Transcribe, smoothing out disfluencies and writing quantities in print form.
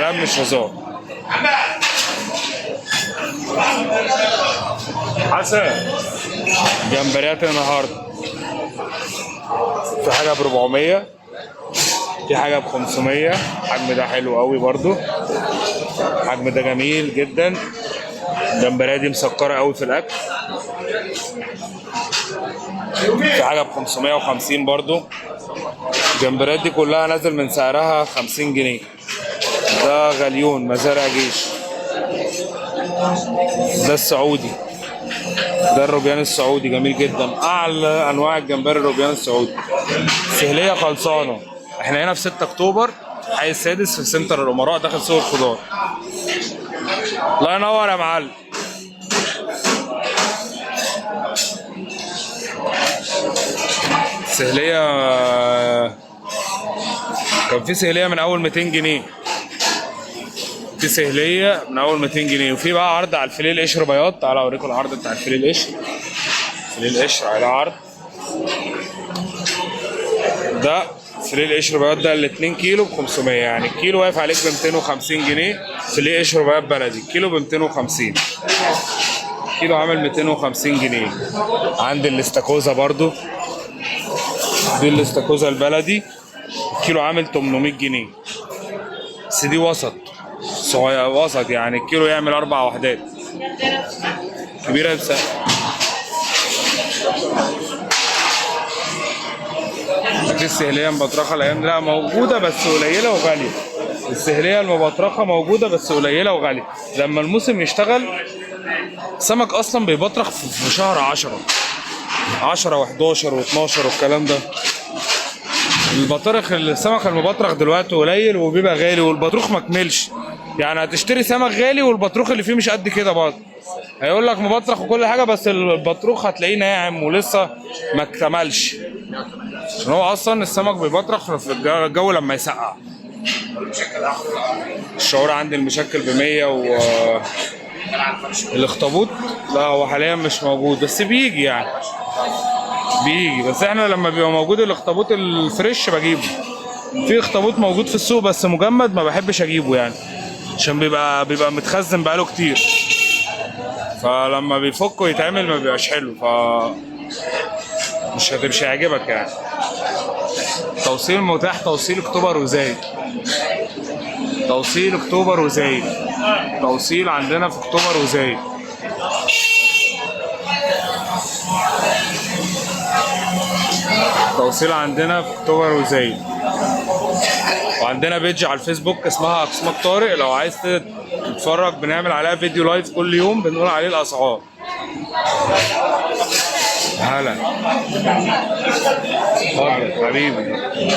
كلام مش هزار. حسن جمبريات النهارده في حاجة ب 400، في حاجة ب 500. الحجم ده حلو قوي برضو، الحجم ده جميل جدا. الجمبريه دي مسكره قوي في الاكل. في حاجة ب 550 برضو. الجمبريات دي كلها نازل من سعرها 50 جنيه. ده غليون مزارع جيش، ده السعودي، ده الروبيان السعودي جميل جدا، اعلى انواع الجمبري الروبيان السعودي. سهليه خلصانه. احنا هنا في 6 اكتوبر حي السادس في سنتر الامراء داخل سوق الخضار. الله ينور يا معلم. سهليه كان في سهليه من اول 200 جنيه، في سهليه من اول 200 جنيه. وفي بقى عرض على الفيليه القشر بياض، تعالى اوريكم العرض بتاع الفيليه القشر. فيليه القشر على عرض، ده فيليه القشر بياض ده ال 2 كيلو ب 500، يعني الكيلو واقف عليك ب 250 جنيه. فيليه قشر بياض بلدي الكيلو ب 250، كيلو عامل 250 جنيه. عند الاستاكوزا برضو، دي الاستاكوزا البلدي الكيلو عامل 800 جنيه، بس دي وسط صغير وسط، يعني الكيلو يعمل 4 وحدات. كبيرة بس. في السهلية المبطرخة الأيام دي لا موجودة بس قليلة وغالية. السهلية المبطرخة موجودة بس قليلة وغالية. لما الموسم يشتغل، السمك أصلا بيبطرخ في شهر 10 10 و11 و12 والكلام ده. البطارخ السمك المبطرخ دلوقتي قليل وبيبقى غالي، والبطروخ ما كملش. يعني هتشتري سمك غالي والبطروخ اللي فيه مش قد كده برضه. هيقول لك مبطرخ وكل حاجة، بس البطروخ هتلاقيه ناعم ولسه ما اكتملش، عشان هو اصلا السمك بيبطرخ في الجو لما يسقع. الشعور عندي المشكل ب 100 و الاخطبوط لا هو حاليا مش موجود، بس بيجي يعني بيجي. بس احنا لما بيبقى موجود الاخطبوط الفريش بجيبه. في اخطبوط موجود في السوق بس مجمد ما بحبش اجيبه يعني، عشان بيبقى متخزن بقاله كتير، فلما بيفك ويتعمل ما بيبقاش حلو، ف مش هيعجبك يعني. توصيل متاح، توصيل اكتوبر وزايد، توصيل اكتوبر وزايد، توصيل عندنا في اكتوبر وزايد. توصيل عندنا في اكتوبر وزايد. وعندنا page على الفيسبوك اسمها اقسامك طارق، لو عايز تتفرج بنعمل عليها فيديو live كل يوم بنقول عليه الاسعار. هلا اتفضل حبيبي.